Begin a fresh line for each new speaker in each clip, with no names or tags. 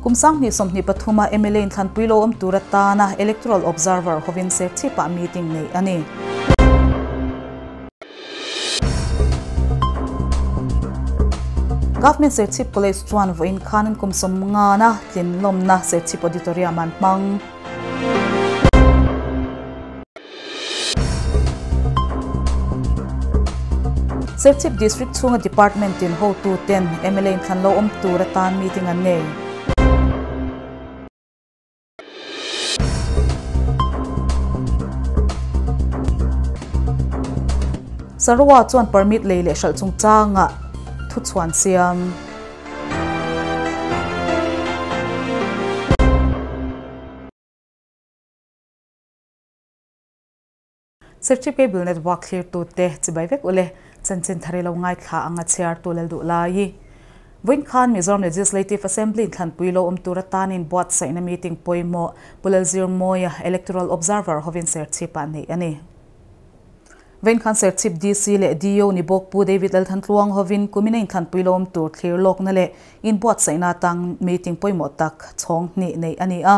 Kum 2023 a mla inthlanpui lo awm tur atana Electoral Observer hovin Serchhip-ah meeting neih a ni. Government Serchhip College chuan vawiin khan an kum 50 na tlinlawmna Serchhip Auditorium an hmang. Serchhip District chhunga Department in hotu ten mla inthlan lo awm tur atan meeting an nei. Sarawak chuan permit lei leh hralh chungchangah thuchhuan siam. Serchhip Cable Network thlirtute chibai vek ule chanchin thar i lo ngaithla ang a chhiartu lal duh lai. Vawiin khan Mizoram Legislative Assembly inthlanpui lo awm tur atanin buatsaihna meeting pawimawh Pu Lalzirmawia Electoral Observer hovin Serchhip-ah neih a ni. Vawiin khan Serchhip DC leh DO ni bawk Pu David Lalthantluang hovin kumina inthlanpui lo awm tur thlir lawkna leh inbuatsaihna atang meeting pawimawh tak chhawng hnih neih a ni a.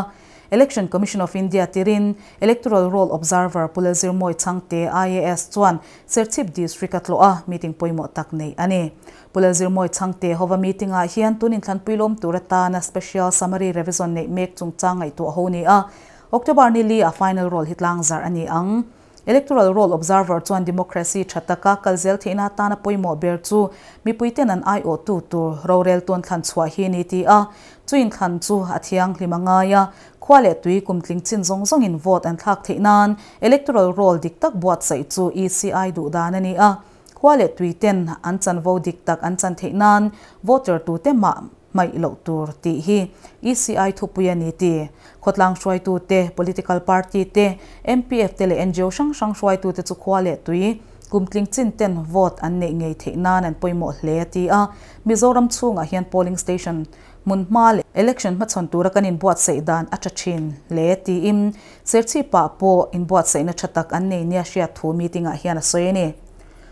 Election Commission of India tirin Electoral Roll Observer Pu Lalzirmawi Chhangte, IAS, chuan Serchhip District a tlawh a, meeting pawimawh tak neih a ni. Pu Lalzirmawi Chhangte hova meeting-ah hian tun inthlanpui lawm tur atana Special Summary Revision neih mek chungchang ngaihtuah ho ni a, October ni li a final roll hi tlangzarh a ni ang. Electoral Roll Observer chuan democracy tha taka kal zel theihna atana pawimawh ber chu mipuiten an aiawhtu tur roreltu an thlan chhuah hi a ni ti a. Chu inthlan chu a thianghlim a ngai a, khua leh tui kumtling chin zawng zawngin vote an thlak theih nan Electoral Roll dik tak buatsaih chu ECI duh dan a ni a. Khua leh tuiten an chanvo dik tak an chan theih nan voter tute mah hmaih loh tur tih hi ECI thupui a ni ti. Khawtlang hruaitute, political party te, MPF te leh ngo hrang hrang hruaitute chu khua leh tui kumtling chin ten vote an neih ngei theih nan an pawimawh hle a ti a. Mizoram chhungah hian polling station hmun hma leh election hmachhawn tura kan inbuatsaih dan a tha thin hle tiin Serchhip-ah pawh inbuatsaihna tha tak an nei nia hriat thu meeting-ah hian a sawi a ni.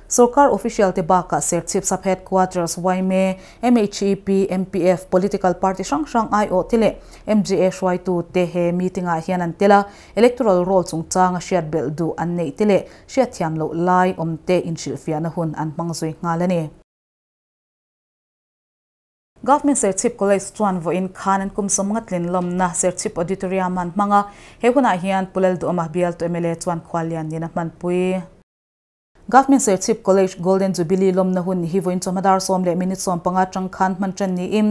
Sorkar official te bakah Serchhip Sub Headquarters, yma, MHEP, MPF, Political Party hrang hrang aiawh te leh MGA hruaitu te he meeting ah hian an tel a, Electoral Roll chungchanga hriat belh duh an neih te leh hriatthiam loh lai awm te inhrilhfiahna hun an hmang zui nghal a ni. Government Serchhip College chuan vawiin khan an kum 50 tlin lawmna Serchhip Auditorium an hmang a, he hunah hian Pu Lalduhawma bialtu mla chuan khuallian nin a hmanpui. Government Serchhip College Golden Jubilee lawmna hun hi vawiin chawhma dar sawm leh minute 15 atang khan hman tan niin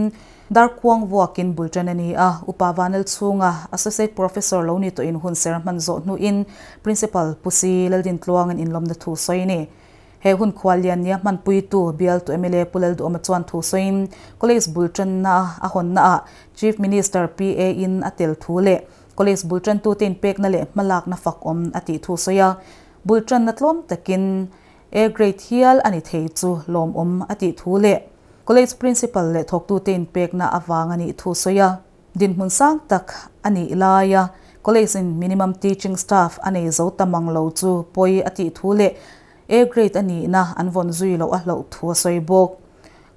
dar kuang vuakin bul tan a ni a. Upa Vanel chhunga Associate Professor lo ni tawhin hun ser hman zawh hnuin Principal Pu Si Laldintluangin inlawmna thu sawi a ni. He hun khuallian nia hmanpuitu bialtu mla Pu Lalduhawma chuan thu sawiin College bul tanna a hawnnaah Chief Minister PA in a tel thu leh College bul tantute inpekna leh hmalakna fak awm a tih thu sawi a. Bul tanna tlawm takin A grade hial a ni thei chu lawmawm a tih thu leh College Principal leh thawktute inpekna avang a nih thu sawi a. Dinhmun sang tak a nih laia College in minimum teaching staff a nei zo ta mang lo chu pawi a tih thu leh A grade a nihna an vawn zui loh a hlauh thu a sawi bawk.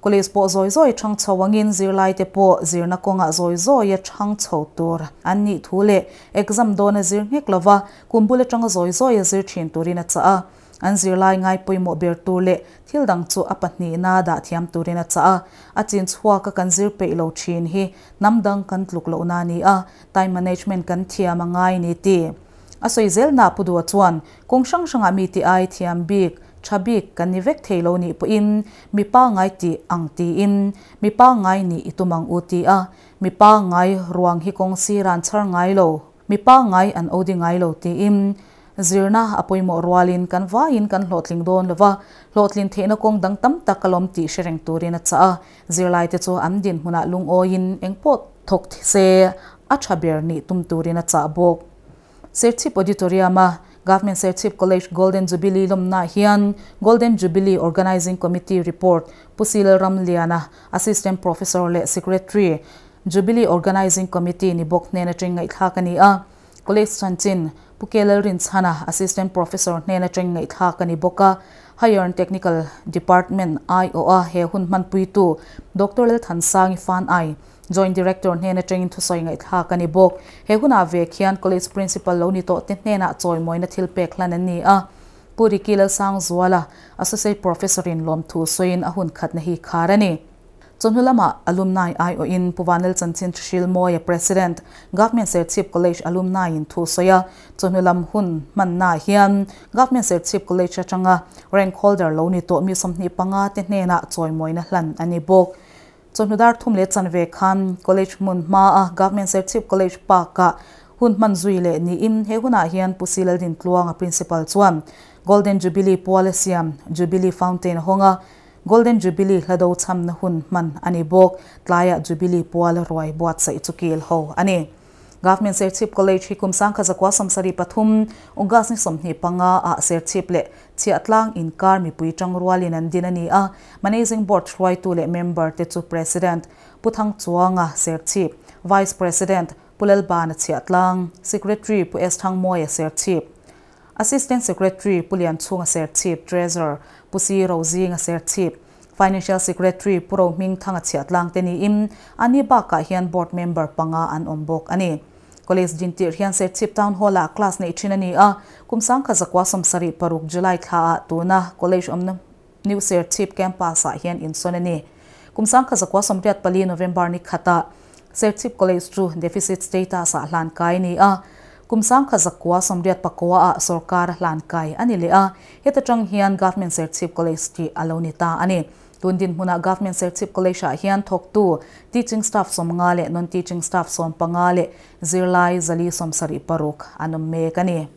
College pawh zawi zawi thang chho angin zirlaite pawh zirna kawngah zawi zawia thang chho tur an nih thu leh exam dawna zir nghek lova kum bul atanga zawi zawia zir thin turin a chah a. An zirlai ngai pawimawh ber tur leh thil dang chu a pahnihna dah thiam turin a chah a. A chin chhuaka kan zir peih lo thin hi hnam dang kan tluk lohna a ni a, time management kan thiam a ngai ni ti. A sawi zelna Pu Dua chuan kawng hrang hrangah mi ti ai thiam bik, tha bik kan ni vek thei lo nih pawhin mi pangngai tih ang tiin mi pangngai nih i tum ang u ti a, mi pangngai ruang hi kawng sir an chhar ngai lo, mi pangngai an odi ngai lo tiin zirna a pawimawh rualin kan vaiin kan hlawhtling dawn lo va, hlawhtlin theihna kawng dang tam tak a lawm tih hre reng turin a chah a, zirlaite chu an dinhmunah lungawiin engpawh thawk se a tha ber nih tum turin a chah bawk. Serchhip Auditorium-a Government Serchhip College Golden Jubilee lawmnaah hian Golden Jubilee Organising Committee Report Pu Sil Ramliana, Assistant Professor leh Secretary, Jubilee Organising Committee ni bawk hnen atang ngaihthlak a ni a. College chanchin Pu K Lalrinchhana, Assistant Professor hnen atang ngaihthlak a ni bawk a. Higher and Technical Department aiawha he hun hmanpuitu Doctor Lalthansangi Fanai, Joint Director hnen atangin thusawi ngaihthlak a ni bawk. He hunah vek hian College Principal lo ni tawh te hnenah chawimawina thil pek hlan an ni a. Pu Ricky Lalsangzuala, Associate Professor in lawmthu sawiin a hun khatna hi khar a ni. Chawhnu lamah Alumni aiawhin Pu Vanlal Chanchin Hrilmawia President, Government Serchhip College Alumni in thu sawi a. Chawhnu lam hun hmannaah hian Government Serchhip College atanga rank holder lo ni tawh mi 25 te hnenah chawimawina hlan a ni bawk. Chawhnu dar thum leh chanve khan College hmun hmaa Government Serchhip College Park-ah hun hman zui leh niin he hunah hian Pu Si Laldintluanga Principal chuan Golden Jubilee puala siam Jubilee Fountain a hawng a, Golden Jubilee hlado chhamna hun hman a ni bawk. Tlaiah Jubilee puala ruai buatsaih chu kil ho a ni. Government Serchhip College hi kum 1973 August ni 25 ah Serchhip leh Chhiahtlang inkar mipui tangrualin an din a ni a. Managing Board hruaitu leh member te chu President, Pu Thangchuanga, Serchhip, Vice President, Pu Lalbana Chhiahtlang, Secretary, Pu S Thangmawia, Serchhip, Assistant Secretary, Pu Lianchhunga, Serchhip, Treasurer, Pu Si Rozinga, Serchhip, Financial Secretary, Pu Rohmingthanga Chhiahtlang te niin ani bakah hian Board member panga an awm bawk a ni. College din tirh hian Serchhip Town Hall-ah class neih thin a ni a, kum 1976 July thlaah tuna College awmna New Serchhip Campus-ah hian insawn a ni. Kum 1984 November ni khatah Serchhip College chu deficit status-ah hlan kai a ni a, kum 1989-ah sorkar hlan kai a ni leh a, heta tang hian Government Serchhip College tih a lo ni ta a ni. Tun dinhmunah Government Serchhip College-ah hian thawktu teaching staff 50 leh non-teaching staff 15 leh zirlai 476 an awm mek a ni.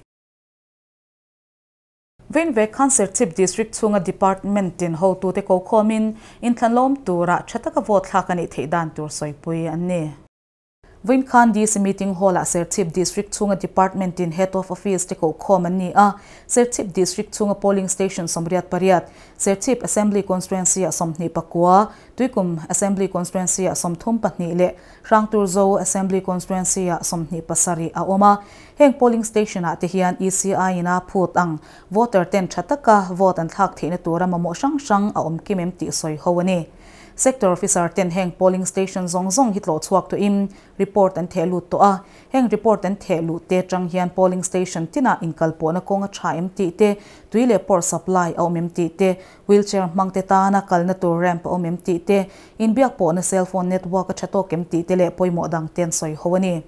Vain ve khan Serchhip District chhunga Department tin hotute ko khawmin inthlanlawm tura tha taka vote thlak a nih theih dan tur sawipui an ni. Vain khan DC Meeting Hall-ah Serchhip District chhunga Department tin Head of Office te ko khawm an ni a. Serchhip District chhunga Polling Station 88, Serchhip Assembly Constituency-ah 29, Tuikum Assembly Constituency-ah 32 leh Hrangturzo Assembly Constituency-ah 27 a awm a. Heng Polling Station-ah te hian ECI in a phut ang voter ten tha taka vote an thlak theihna tura mamawh hrang hrang a awm kim em tih sawi ho a ni. Sector Officer ten heng Polling Station zawng zawng hi tlawh chhuak tawhin report an theh lut tawh a. Heng report an theh luh te tang hian Polling Station tinah inkalpawhna kawng a tha em tih te, tui leh power supply a awm em tih te, wheelchair hmang te tana kalna tur ramp a awm em tih te, inbiak pawhna cellphone network a tha tawk em tih te leh pawimawh dang te an sawi ho a ni.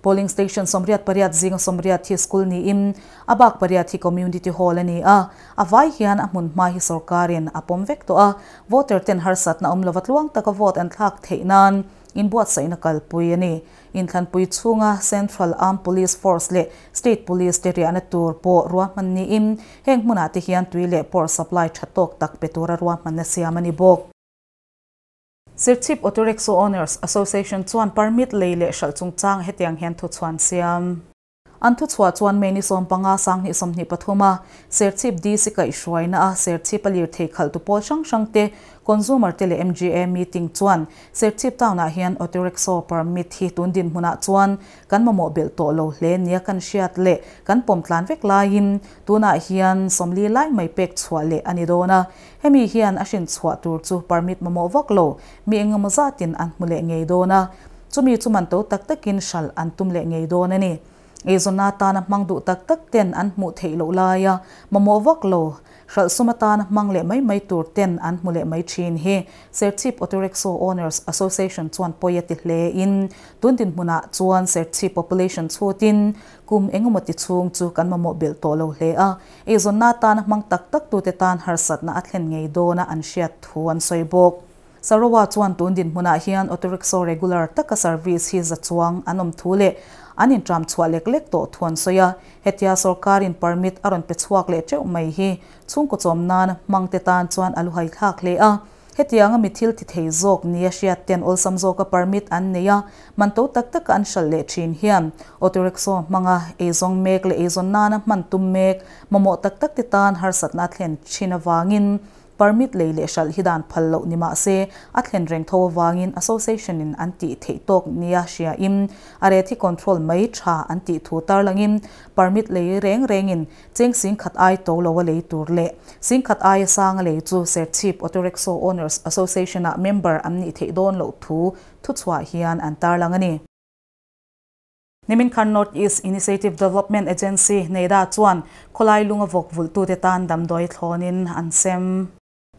Polling Station 88 zinga 80 hi school niin a bak pariat hi Community Hall a ni a. A vai hian a hmun hma hi sorkarin a pawm vek tawh a. Voter ten harsatna awm lova tluang taka vote an thlak theih nan inbuatsaihna kalpui a ni. Inthlanpui chhunga Central Armed Police Force leh State Police te riahna tur pawh ruahman niin heng hmunah te hian tui leh power supply tha tawk tak pe tura ruahmanna siam a ni bawk. Serchhip Auto Rickshaw Owners Association chuan permit lei leh hralh chungchang hetiang hian thu chhuan siam. An thu chhuah chuan May ni 15 2023 a Serchhip DC kaihhruaina a Serchhip a lirthei khalh tu pawl hrang hrang te Consumer te leh MGA meeting chuan Serchhip town-ah hian Auto Rickshaw permit hi tun dinhmunah chuan kan mamawh belh tawh lo hle nia kan hriat leh kan pawm tlan vek laiin tunah hian 40 lai mai pek chhuah leh a ni dawn a. Hemi hian a hrin chhuah tur chu permit mamawh vak lo mi engemaw zatin an hmu leh ngei dawn a. Chumi chu man to tak takin hral an tum leh ngei dawn a ni. Eizawnna tana hmang duh tak tak ten an hmuh theih loh laia mamawh vak lo hral suma tana hmang leh mai mai tur ten an hmu leh mai thin hi Serchhip Auto Rickshaw Owners Association chuan pawi a ti hle in tun dinhmunah chuan Serchhip population chhutin kum engemaw ti chhung chu kan mamawh belh tawh lo hle a. Eizawnna tana hmang tak tak tute tan harsatna a thlen ngei dawna an hriat thu an sawi bawk. Sarowa chuan tun dinhmunah hian auto rickshaw regular taka service hi za chuang an awm thu leh an intram chhuah lek lek tawh thu an sawi a. Hetia sorkarin permit a rawn pe chhuak leh teuh mai hi chhungkaw chawm nan hmang te tan chuan a lu hai thlak hle a. Hetianga mi thil ti thei zawk nia hriat ten awlsam zawka permit an nei a, man to tak taka an hral leh thin hian auto rickshaw hmanga eizawng mek leh eizawn nana hman tum mek mamawh tak tak te tan harsatna a thlen thin awangin Permit lei leh hralh hi dan phal loh ni mah se, a thlen reng tho avangin association in an tih theih tawk nia hriain a rate hi control mai tha an tih thu tarlangin permit lei reng rengin cheng singkhat ai to lo a lei tur leh singkhat aia sang a lei chu Serchhip Auto Rickshaw Owners Association ah member an nih theih dawn loh thu thuchhuah hian an tarlang a ni. Nimin khan North East Initiative Development Agency, NEIDA, chuan khawlai lunga vawk vulhtute tan damdawi thlawnin an sem.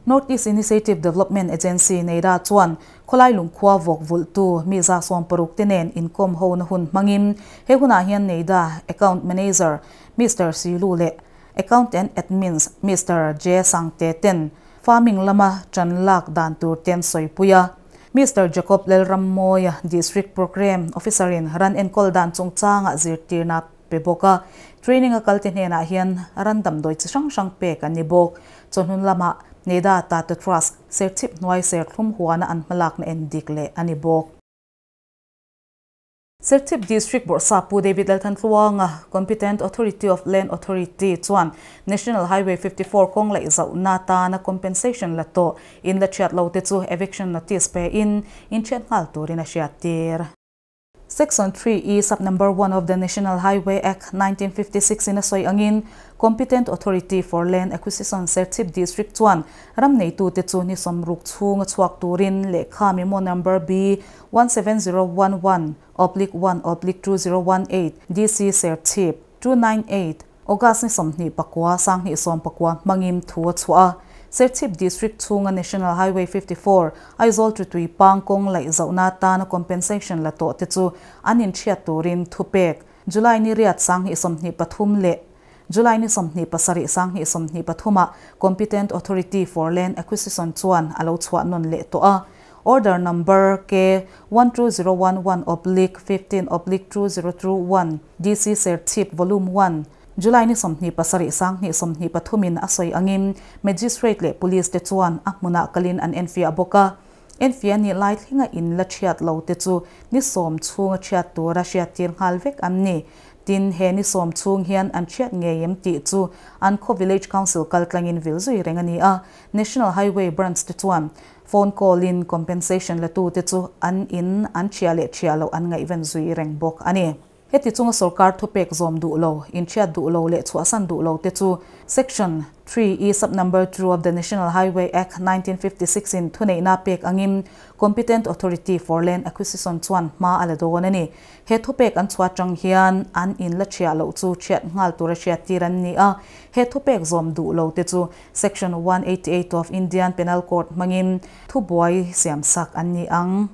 North East Initiative Development Agency, NEIDA, chuan khawlai lungkhua vawk vulhtu mi 160 te nen inkawm hona hun hmangin he hunah hian NEIDA Account Manager Mister Silu leh Account and Admins Mister J Sangte ten farming lama tan lak dan tur te an sawipui a. Mister Jacob Lalrammawia, District Programme Officer-in ran enkawl dan chungchanga zirtirna pe bawk a. Training a kalte hnenah hian ran damdawi chi hrang hrang pek an ni bawk. Chawhnun lamah NEDA Tata Trust Serchhip hnuai serthlum huana an hmalakna en dik leh a ni bawk. Serchhip District Bawrhsa Pu David Lalthantluanga, Competent Authority of Land Authority chuan National Highway 54 kawng laih zauhna atana compensation la tawh in la thiat lo te chu eviction notice pe in inthiat nghal turin a hriattir. Section 3E sub number 1 of the National Highway Act 1956 in a sawi angin Competent Authority for Land Acquisition Serchhip District chuan ram neitute chu ni sawmruk chhunga chhuak turin lehkha memo number B 17011 oblique 1 oblique 2018 DC Serchhip 298 August ni 24 2019 hmangin thu a chhuah a. Serchhip District chhunga National Highway 54 Aizawl to Tuipang kawng laih zauhna atana compensation la tawh te chu an inthiat turin thupek July ni riat 2023 leh July ni 27 2023 ah Competent Authority for Land Acquisition chuan a lo chhuah nawn leh tawh a. Order number K 12011 oblique 15 oblique 2021 DC Serchhip Volume 1 July ni 27 2023 in a sawi angin Magistrate leh Police te chuan a hmunah kalin an enfiah bawk a. Enfiah nih lai thlenga in la thiat lo te chu ni sawm chhunga thiat tura hriattir nghal vek an ni. Tin, he ni sawm chhung hian an thiat ngei em tih chu an khaw Village Council kaltlangin vil zui reng a ni a. National Highway Branch te chuan phone call in compensation la tu te chu an in an thiah leh thiah loh an ngaihven zui reng bawk a ni. Heti chunga sorkar thupek zawm duh lo, inthiat duh lo leh chhuahsan duh lo te chu Section 3 E sub number 2 of the National Highway Act 1956 in thuneihna pek angin Competent Authority for Land Acquisition chuan hma a la dawn a ni. He thupek an chhuah tang hian an in la thiah loh chu thiat nghal tura hriattir an ni a. He thupek zawm duh lo te chu Section 188 of Indian Penal Code hmangin thubuai siamsak an ni ang.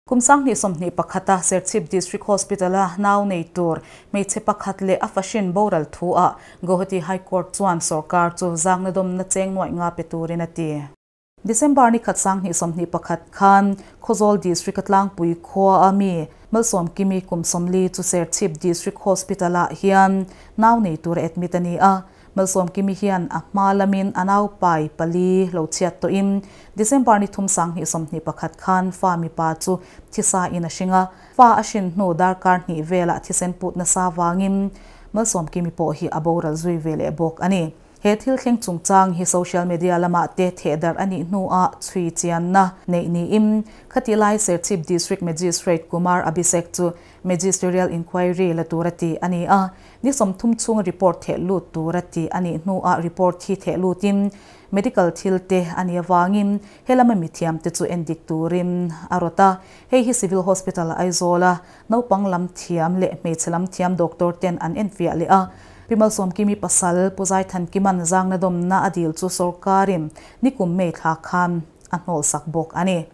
Kum 2021 a Serchhip District Hospital a nau nei tur hmeichhe pakhat leh a fahrin boral thu ah Guwahati High Court chuan sorkar chu zangna dawmna cheng nuaih nga pe turin a ti. December ni khat 2021 khan Khawzawl District a tlangpui khua a mi Malsawmkimi kum 40 chu Serchhip District Hospital ah hian nau nei tur a admit a ni a. Malsawmkimi hian a hma lamin a nau pai pali lo chhiat tawhin December ni thum 2021 khan fa mipa chu thisa in a hring a, fa a hrin hnu darkar hnih velah thisen put nasa vangin Malsawmkimi pawh hi a boral zui ve leh bawk a ni. He thil thleng chungchang hi social media lamah te thehdarh a nih hnuah chhui chianna neih niin khati lai Serchhip District Magistrate Kumar Abhishek chu Magisterial Inquiry la tur a ti a ni a, ni 30 chhunga report theh lut tur a ti a nih hnuah report hi theh lutin medical thil te a nih avangin helama mithiam te chu endik turin a rawt a. Hei hi Civil Hospital Aizawl a naupang lam thiam leh hmeichhe lam thiam doctor ten an enfiah leh a. Pi Malsawmkimi pasal Pu Zaithankiman zangna dawmna a dil chu sorkarin nikum May thla khan a hnawlsak bawk a ni.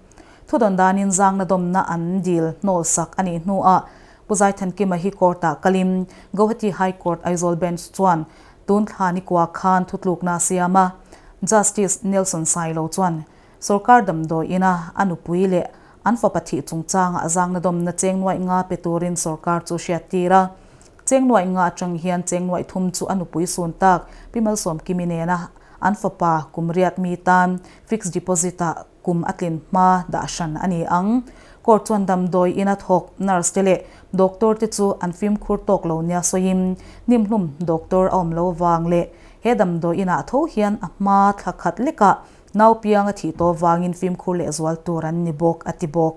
Thudawn danin zangna dawmna an dil hnawlsak a nih hnuah Pu Zaithankima hi court-ah kalin Guwahati High Court Aizawl Bench chuan tun thla ni kua khan thutlukna a siam a. Justice Nelson Sailo chuan sorkar damdawi ina a nupui leh an fapa thih chungchangah zangna dawmna cheng nuaih nga pe turin sorkar chu hriattir a. Cheng nuaih nga atang hian cheng nuaih thum chu a nupui sun tak Pi Malsawmkimi nena an fapa kum riat mi tan fixed deposit-ah kum a tlin hma dah hran a ni ang. Court chuan damdawi ina thawk nurse te leh doctor te chu an fimkhur tawk lo nia sawiin nimhlum doctor a awm lo vang leh he damdawi inah tho hian a hma thla khat lekah nau piang a thih tawh vangin fimkhur lehzual tur an ni bawk, a ti bawk.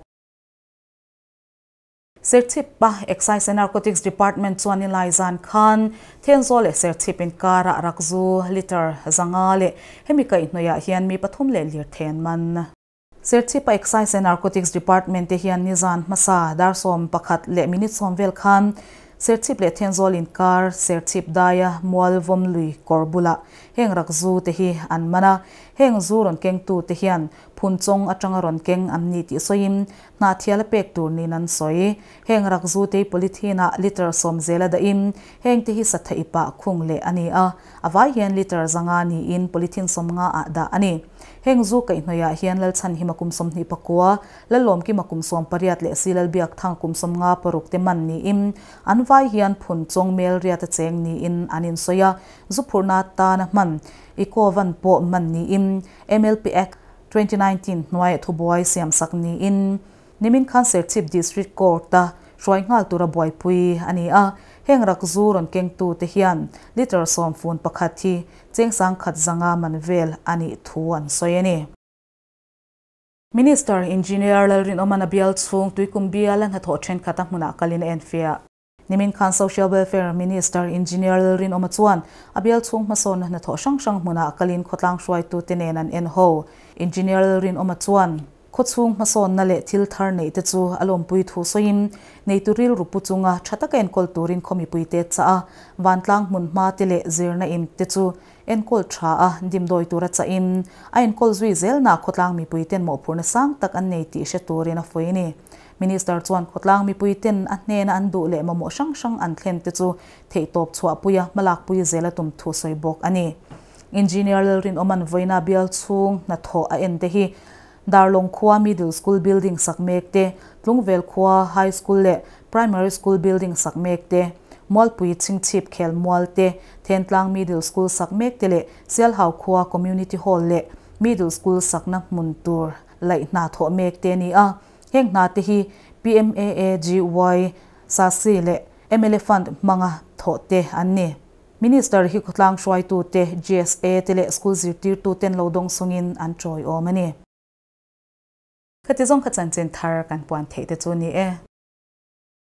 Serchhip pa Excise and Narcotics Department chuan nilai zan khan Thenzawl leh Serchhip inkarah rakzu litre 500 leh hemi kaihhnawihah hian mi pathum leh lirthei an man. Serchhip pa Excise and Narcotics Department te hian nizan hmasa dar 11 leh minute 10 vel khan Serchhip leh Thenzawl inkar Serchhip daia mual vawm lui kawr bulah heng rakzu te hi an man a, heng zu rawn kengtu te hian Phunchawng atanga rawn keng an ni tih sawiin Hna thial a pek tur niin an sawi. Heng rakzu te hi polythene ah litre 10 zel a dahin heng te hi satha ipah khung leh a ni a. A vai hian litre 500 niin polythene 50 ah dah a ni. Heng zu kaihhnawih ah hian Lalchhanhima kum 29, Lalawmkima kum 18 leh Silalbiakthang kum 56 te man niin an vai hian Phunchawng Melriat a cheng niin an insawi a. Zu phurhna atana hman Eco-van pawh man niin MLP Act 2019 hnuaia thubuai siamsak niin nimin khan Serchhip District Court-a hruai nghal tura buaipui a ni a. Heng rakzu rawn kengtute hian litre 10 fun pakhat hi cheng 1,500 man vel a nih thu an sawi a ni. Minister Engineer Lalrinawman a bial chhung Tuikum biala hnathawh thenkhat a hmunah kalin a enfiah. Nimin khan Social Welfare Minister Engineer Lalrinawma chuan a bial chhung hmasawnna hnathawh hrang hrang hmunah kalin khawtlang hruaitute nen an en ho. Engineer Lalrinawma chuan khawchhung hmasawnna leh thil thar neih te chu a lawmpui thu sawiin neitu rilru pu chunga tha taka enkawl turin khaw mipuite chah a, vantlang hmun hma te leh zirna in te chu enkawl tha a dimdawi tura chahin a enkawl zui zelna khawtlang mipuiten mawhphurhna sang tak an nei tih hre turin a fuih a ni. Minister chuan khawtlang mipuiten a hnena an duh leh mamawh hrang hrang an thlen te chu theihtawp chhuahpuia hmalakpui zel a tum thu sawi bawk a ni. Engineer Lalrinawman vawiina bial chhung hnathawh a en te hi Darlawng khua Middle School building sak mek te, Tlungvel khua High School leh Primary School building sak mek te, Mualpui Chhingchhip khel mual te, Thentlang Middle School sak mek te leh Sialhau khua Community Hall leh Middle School sakna hmun tur laih hna thawh mek te a ni a. Heng hna te hi PMAAGY, SASCI leh mla Fund hmanga thawh te an ni. Minister hi khawtlang hruaitute, GSA te leh school zirtirtuten lo dawng sungin an tawiawm a ni. Khati zawng kha chanchin thar kan puan theih te chu ni e.